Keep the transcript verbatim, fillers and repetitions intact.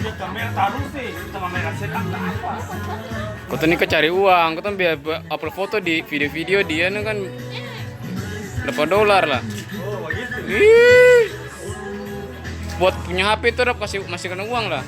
Kamera taruh sih, kamera setan apa? Kau tu ni kau cari uang, kau tu biar buat upload foto di video-video dia ni kan berapa dolar lah. Oh, begitu. Ih. Buat punya H P tu dap kasih masih kena uang lah.